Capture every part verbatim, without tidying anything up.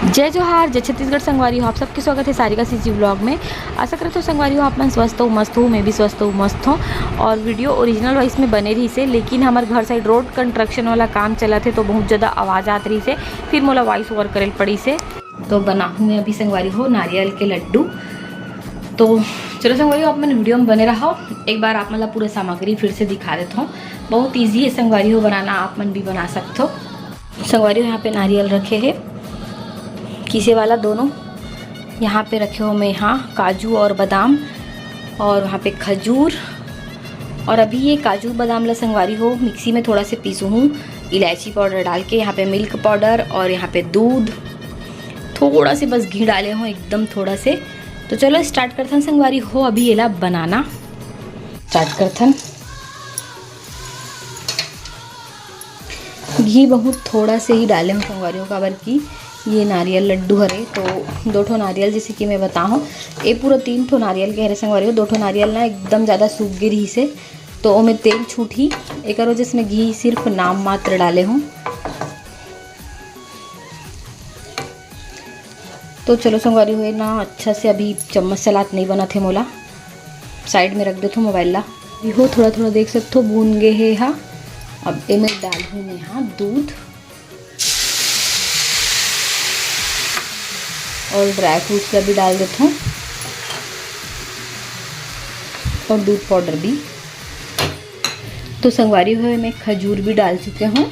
जय जोहार, जय छत्तीसगढ़ संगवारी हो, आप सबके स्वागत है सारिका सीजी व्लॉग में। आशा करत हो संगवारी हो, आप मन स्वस्थ हो, मस्त हो, मैं भी स्वस्थ हूँ, मस्त हूँ। और वीडियो ओरिजिनल वॉइस में बने रहिसे, लेकिन हमर घर साइड रोड कंस्ट्रक्शन वाला काम चलत हे, तो बहुत ज़्यादा आवाज़ आत रहिसे, फिर मोला वॉइस ओवर करे ल पड़िसे। तो बनाहूँ मैं अभी संगवारी हो नारियल के लड्डू। तो चलो संगवारी हो, आप मन वीडियो में बने रहो। एक बार आप मन ला पूरा सामग्री फिर से दिखा देत हूँ। बहुत ईजी है संगवारी हो बनाना, आप मन भी बना सकत हो। संगवारी हो, यहाँ पे नारियल रखे हे, किसे वाला दोनों। यहाँ पे रखे हो मैं, हाँ, काजू और बादाम, और वहाँ पे खजूर। और अभी ये काजू बादाम ला संगवारी हो मिक्सी में थोड़ा से पीसू हूँ, इलायची पाउडर डाल के। यहाँ पे मिल्क पाउडर और यहाँ पे दूध, थोड़ा से बस घी डाले हूँ, एकदम थोड़ा से। तो चलो स्टार्ट करथन संगवारी हो अभी एला बनाना। स्टार्ट करथन। घी बहुत थोड़ा से ही डाले हूँ संगवारी हो, काबर कि ये नारियल लड्डू हरे। तो दो ठो नारियल, जैसे कि मैं बताहूँ, ये पूरा तीन ठो नारियल के हरे संगवारी हो। दो ठो नारियल ना एकदम ज़्यादा सूख गे रहिसे, तो ओमे तेल छूटही, एकर वजह से मैं घी सिर्फ नाम मात्र डाले हूँ। तो चलो संगवारी हो, ये ना अच्छा से अभी चम्मच से लात नहीं बनत हे मोला, साइड में रख देथो मोबाइल ला। ये हो थोड़ा थोड़ा देख सकथो भून गे हे हा। अब एमे डालहूँ मैं हा दूध और ड्राई फ्रूट्स ला भी डाल देथो और दूध पाउडर भी। तो संगवारी हो, मैं खजूर भी डाल चुके हूँ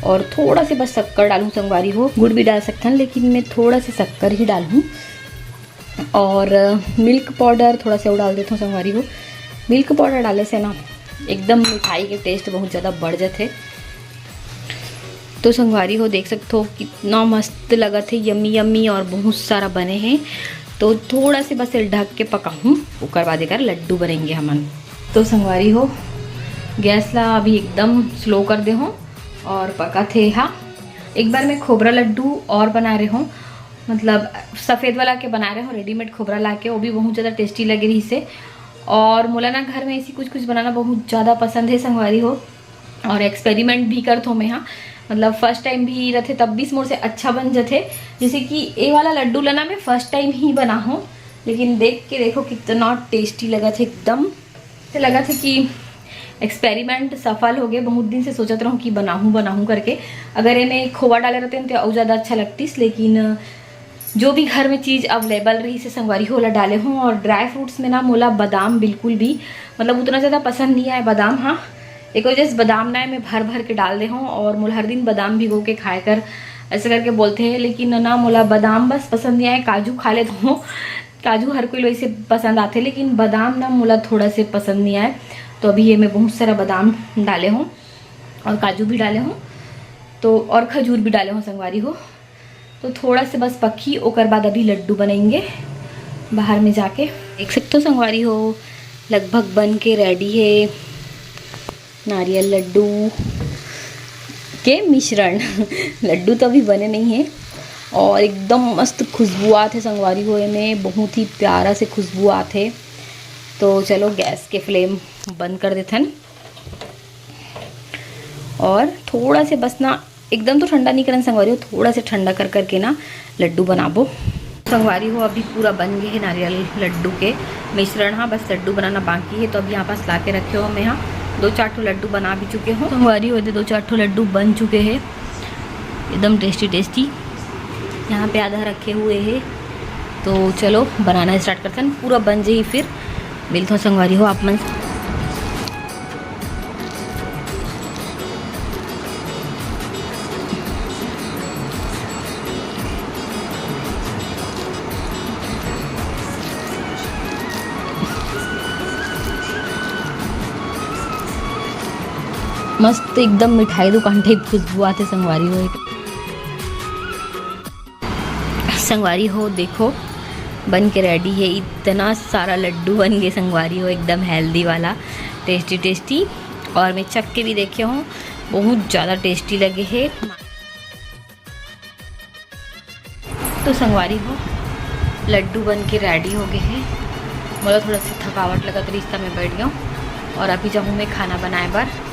और थोड़ा से बस शक्कर डालूँ संगवारी हो। गुड़ भी डाल सकथन, लेकिन मैं थोड़ा से शक्कर ही डालूँ। और मिल्क पाउडर थोड़ा सा और डाल देथो संगवारी हो। मिल्क पाउडर डाले से ना एकदम मिठाई के टेस्ट बहुत ज़्यादा बढ़ जाथे। तो संगवारी हो, देख सकथो कितना मस्त लगत हे, यम्मी यम्मी, और बहुत सारा बने हे। तो थोड़ा से बस एला ढक के पकाहूँ, ओकर बाद एकर लड्डू बनाएंगे हमन। तो संगवारी हो, गैस ला अभी एकदम स्लो कर दे हो और पकत हे हा। एक बार मैं खोबरा लड्डू और बना रहे हूँ, मतलब सफ़ेद वाला के बना रहे हूँ, रेडीमेड खोबरा ला के, वो भी बहुत ज़्यादा टेस्टी लगे रहिसे। और मोला ना घर में ऐसी कुछ कुछ बनाना बहुत ज़्यादा पसंद है संगवारी हो, और एक्सपेरिमेंट भी करत हो मैं हा। मतलब फर्स्ट टाइम भी रथे तब भी मोर से अच्छा बन जथे। जैसे कि ये वाला लड्डू ला ना मैं फर्स्ट टाइम ही बना हूँ, लेकिन देख के देखो कितना टेस्टी लगत है एकदम। ऐसे लगत है कि एक्सपेरिमेंट सफल हो गए। बहुत दिन से सोचत रहूँ कि बनाहूँ बनाहूँ करके। अगर एमे खोवा डाले रहते तो अउ ज़्यादा अच्छा लगतीस, लेकिन जो भी घर में चीज़ अवेलेबल रहिसे संगवारी हो, ओला डाले हूँ। और ड्राई फ्रूट्स में ना मोला बादाम बिल्कुल भी, मतलब उतना ज़्यादा पसंद नहीं आए बादाम। हाँ, एक वजह से बादाम ना मैं भर भर के डाल दे हूँ, और मोला हर दिन बादाम भिगो के खाए कर, ऐसे करके बोलते हैं, लेकिन ना मोला बादाम बस पसंद नहीं आए। काजू खा लेता हूँ, काजू हर कोई वैसे पसंद आथे, लेकिन बादाम ना मोला थोड़ा से पसंद नहीं आए। तो अभी ये मैं बहुत सारा बादाम डाले हूँ और काजू भी डाले हूँ, तो और खजूर भी डाले हूँ संगवारी हो। तो थोड़ा से बस पकी, ओकर बाद अभी लड्डू बनाएंगे बाहर में जाके। देख सकते हो संगवारी हो, लगभग बन के रेडी है नारियल लड्डू के मिश्रण। लड्डू तो अभी बने नहीं है और एकदम मस्त खुशबू आत है संगवारी हो, एमे बहुत ही प्यारा से खुशबू आत है। तो चलो गैस के फ्लेम बंद कर देथन और थोड़ा से बस ना एकदम तो ठंडा नहीं करन संगवारी हो, थोड़ा से ठंडा कर करके ना लड्डू बनाबो। संगवारी हो, अभी पूरा बन गए है नारियल लड्डू के मिश्रण। हाँ, बस लड्डू बनाना बाकी है। तो अभी यहाँ पास ला के रखे हो मैं, हाँ, दो चार ठो लड्डू बना भी चुके हो संगवारी हो। दो चार ठो लड्डू बन चुके हैं, एकदम टेस्टी टेस्टी। यहाँ पे आधा रखे हुए हैं, तो चलो बनाना स्टार्ट करथन। पूरा बन जाई फिर मिलथो संगवारी हो आप मन। मस्त एकदम मिठाई दुकान टाइप खुशबू आथे संगवारी हो। संगवारी हो देखो, बन के रेडी है। इतना सारा लड्डू बन गए संगवारी हो, एकदम हेल्दी वाला, टेस्टी टेस्टी। और मैं चख के भी देखे हूँ, बहुत ज़्यादा टेस्टी लगे है। तो संगवारी हो, लड्डू बन के रेडी हो गए हैं। मोला थोड़ा सा थकावट लगत रहिस, त मैं बैठ गया हूँ और अभी जाऊँ मैं खाना बनाए बर।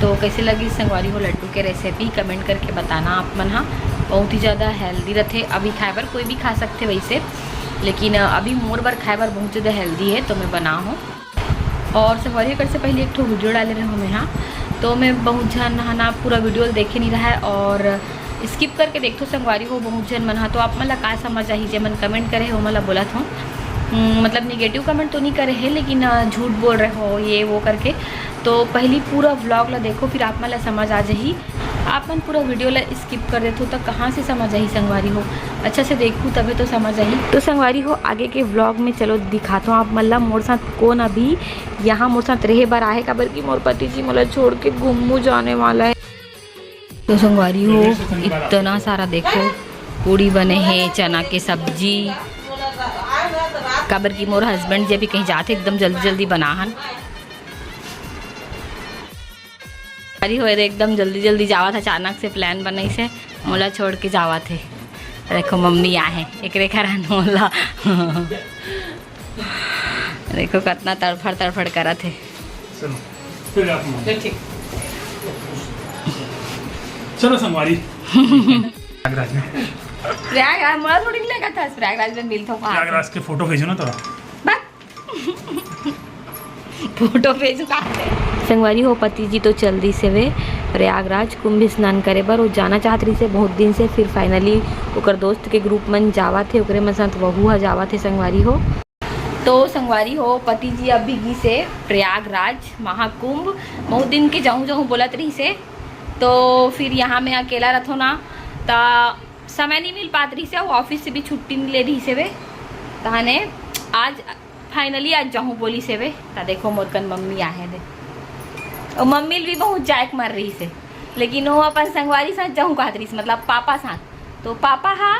तो कैसे लगी संगवारी हो लड्डू के रेसिपी, कमेंट करके बताना आप मन हा। बहुत ही ज़्यादा हेल्दी रथे। अभी खाए बर कोई भी खा सकथे वैसे, लेकिन अभी मोर बर खाए बर बहुत ज़्यादा हेल्दी है, तो मैं बना हूँ। और संगवारी, एकर से पहले एक ठो वीडियो डाले रहे हूँ मैं, हाँ, तो मैं बहुत झन ह ना पूरा वीडियो देखे नहीं रहा है और स्किप करके देखथो संगवारी हो बहुत झन मन हा। तो आप मन ला का समझ आही, जे मन कमेंट करे हो, ओमन ला बोलत हूँ। हम्म, मतलब निगेटिव कमेंट तो नहीं करे है, लेकिन अ, झूठ बोल रहे हो ये वो करके। तो पहली पूरा व्लॉग ला देखो, फिर आप मन ला समझ आ जाही। आप मन पूरा वीडियो ला स्किप कर देथो तो कहाँ से समझ आही संगवारी हो? अच्छा से देखू तबे तो समझ आही। तो संगवारी हो, आगे के व्लॉग में चलो दिखाथो आप मन ला मोर साथ कौन अभी यहाँ मोर साथ रहे बर आहे, काबर कि मोर पति जी मोला छोड़ के घूमू जाने वाला है। तो संगवारी हो, इतना सारा देखो, पूड़ी बने हे, चना के सब्जी, काबर कि मोर हस्बैंड जी अभी कहीं जाथे, एकदम जल्दी जल्दी बनाहन। अरे हो, एकदम जल्दी जल्दी जावत हे, अचानक से प्लान बनाइस हे, मोला छोड़ के जावत हे। देखो मम्मी आहे, एकरे कारण मोला देखो कतना तड़फड़ तड़फड़ करत हे। चलो, फिर आप मान। चलो, ठीक। चलो संगवारी। प्रयागराज में। प्रयागराज, मोला थोड़ी लेगा था, प्रयागराज में मिलता हूँ। प्रयागराज के फोटो भेजो ना थोड़ा। फोटो भेजू का? संगवारी हो, पति जी तो चल दिस हवे प्रयागराज कुंभ स्नान करे बर। वो जाना चाहत रहिस हे बहुत दिन से, फिर फाइनली ओकर दोस्त के ग्रुप मन जावत हे, ओकरे मन साथ वहू ह जावत हे संगवारी हो। तो संगवारी हो, पति जी अभी गिस हे प्रयागराज महाकुंभ। बहुत दिन के जाहूँ जाहूँ बोलत रहिस हे, तो फिर यहाँ मैं अकेला रथो ना, त समय नहीं मिल पात रहिस हे, वो ऑफिस से भी छुट्टी नहीं ले रहिस हे वे। तहने आज फाइनली आज जाहूँ बोलिस हे वे। त देखो मोर कन मम्मी आहे दे, और मम्मी भी बहुत जाए के मर रहिस हे, लेकिन वो अपन संगवारी साथ जाहूँ कहत रहिस, मतलब पापा साथ। तो पापा हा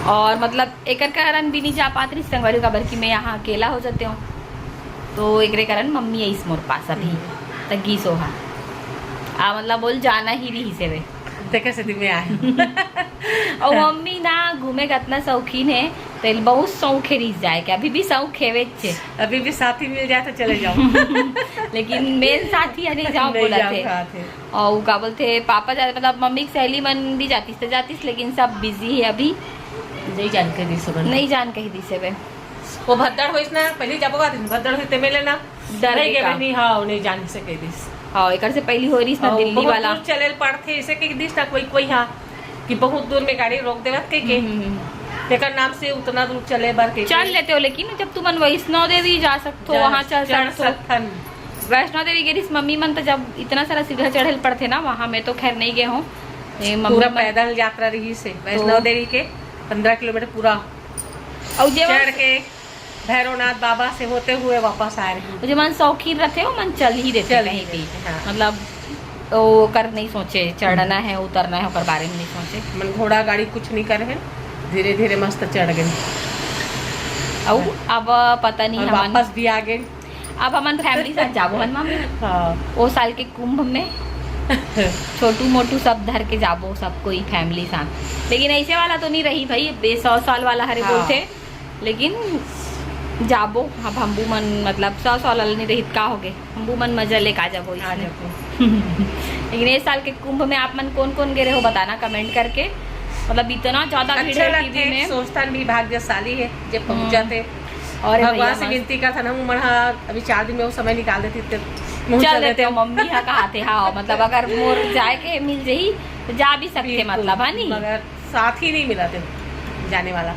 और मतलब एकर कारण भी नहीं जा पात रहिस संगवारी, काबर कि मैं यहाँ अकेला हो जाते हूँ, तो एकरे कारण मम्मी आइस मोर पास अभी। त गिस ओहा, आ मतलब बोल जाना ही रहिस हे वे। तेकर सेती मैं आए। और मम्मी ना घूमे के अतना शौकीन हे, तो एल बहुत शौक हे रहिस जाए के, अभी भी शौक हेवेच हे। अभी भी साथी मिल जाए तो चले जाओ। लेकिन मेन साथी ह नहीं जाओ नहीं बोलत जाओ हे। कहत हे। और का बोलथे, पापा जा, मतलब मम्मी के सहेली मन भी जातिस तो जातिस, लेकिन सब बिजी हे अभी। नहीं जान के दिस मन। नहीं जान कही दिस हे बे। वो भद्दड़ होइस ना, पहले जाबो का दिन भद्दड़ होइस ते मिले ना। डर नहीं के गे कारण। बनी, हाँ, नहीं जान से कह दिस। हाँ, एकर से पहली हो रहिस ना और दिल्ली बहुत वाला। दूर चले ल पड़थे, इसे कह दिस ना कोई, कोई हाँ, कि बहुत दूर में गाड़ी रोक देवत के, के। हम्म, हम्म, हम्म। तेकर नाम से उतना दूर चले बर के, चल के। लेते हो, लेकिन जब तुमन वैष्णो देवी जा सकथो, जा, वहाँ चल चढ़ सकथो। सकथन। वैष्णो देवी गे रहिस मम्मी मन, तो जब इतना सारा सीढ़िया चढ़े ल पड़थे ना, वहाँ मैं तो खैर नहीं गए हूँ। ये मम्मी पूरा मन पैदल यात्रा रहिस हे वैष्णो तो देवी के, पन्द्रह किलोमीटर पूरा और जे चढ़ के भैरवनाथ बाबा से होते हुए वापस आए रहिन। जे मन शौकीन रथे, वो मन चल ही देथे चल ही कहीं भी। देथे, हाँ। मतलब वो कर नहीं सोचे, चढ़ना है, उतरना है, ओकर बारे में नहीं सोचे। मन घोड़ा गाड़ी कुछ नहीं करे हैं, धीरे धीरे मस्त चढ़ गए। और अब पता नहीं और हमन वापस भी आ गए। अब हमन फैमिली साथ जाबो हन मम्मी। हाँ। ओ साल के कुंभ में छोटू मोटू सब धर के जाबो, सब कोई फैमिली साथ। लेकिन ऐसे वाला तो नहीं रही भाई, बे सौ साल वाला हरे हाँ। बोलथे। लेकिन जाबो, अब हमबू मन, मतलब, सौ सौ लाल नहीं रहित का होगे, हमबू मन मजा लेके आ जाबो आ इसमें। जाबो। लेकिन इस साल के कुंभ में आप मन कौन कौन गे रहे हो, बताना कमेंट करके। मतलब, इतना ज्यादा भीड़ अच्छा है लगथे, टीवी में। सोचथन भी भाग्यशाली है जे पहुंच हम्म। जाथे। और भगवान भैया से मस्त। विनती करथन, हम मन हा अभी चार दिन में वो समय निकाल देती तो पहुंच चल जाते देते हो, हैं। मम्मी हा कहाथे, हाँ, मतलब, अगर मोर जाए के मिल जही तो जा भी सकते, बिल्कुल, मतलब, है नी? मगर साथी नहीं मिला थे जाने वाला।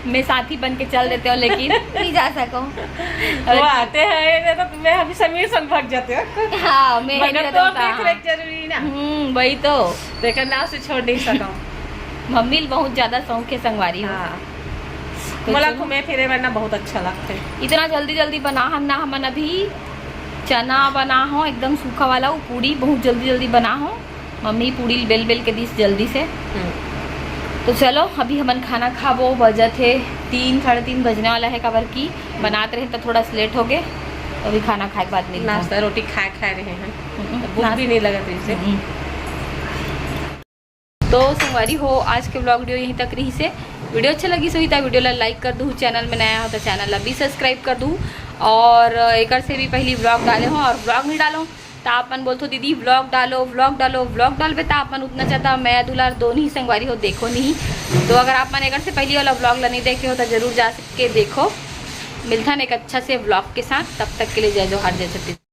मैं साथी बन के चल देते हो, लेकिन नहीं जा सको। वो आते हैं ना, तो मैं अभी समीर संग भाग जाते हो। हाँ, मैं मगर नहीं तो रहता हूँ, देख हाँ। रेख जरूरी ना। हम्म, वही तो। तेकर नाम से छोड़ नहीं सका। मम्मी ल बहुत ज्यादा शौक है संगवारी हो। हाँ। तो मोला चलो। घूमे फिरे बर ना बहुत अच्छा लगता है। इतना जल्दी जल्दी बना हम ना, हमन अभी चना बना हो एकदम सूखा वाला, वो पूड़ी बहुत जल्दी जल्दी बना हो। मम्मी पूड़ी बेल बेल के दिस जल्दी से। हम्म। तो चलो, अभी हमन खाना खाबो, बजत हे तीन, साढ़े तीन बजने वाला है, काबर की बनात रहे तो थोड़ा सा लेट हो गए, तो अभी खाना खाए के बाद मिलते हैं। नाश्ता रोटी खाए खाए रहे हैं, हम्म, तो भूख नाश्ता भी नहीं लगत रही से। हम्म। तो संगवारी हो, आज के व्लॉग वीडियो यहीं तक रही से। वीडियो अच्छा लगी सो ही ता वीडियो ला लाइक कर दू, चैनल में नया हो तो चैनल ला भी सब्सक्राइब कर दू, और एकर से भी पहली व्लॉग डाले हो और व्लॉग नहीं डालो त आप मन बोलथो, "दीदी, vlog डालो, vlog डालो।" Vlog डालबे त आप मन उतना ज्यादा मया दुलार दो नहीं संगवारी हो, देखो नहीं। तो अगर आप मन अगर से पहली वाला vlog ला नहीं देखे हो तो जरूर जा के देखो। मिलथन एक अच्छा से vlog के साथ, तब तक के लिए जय जोहार, जय छत्तीसगढ़।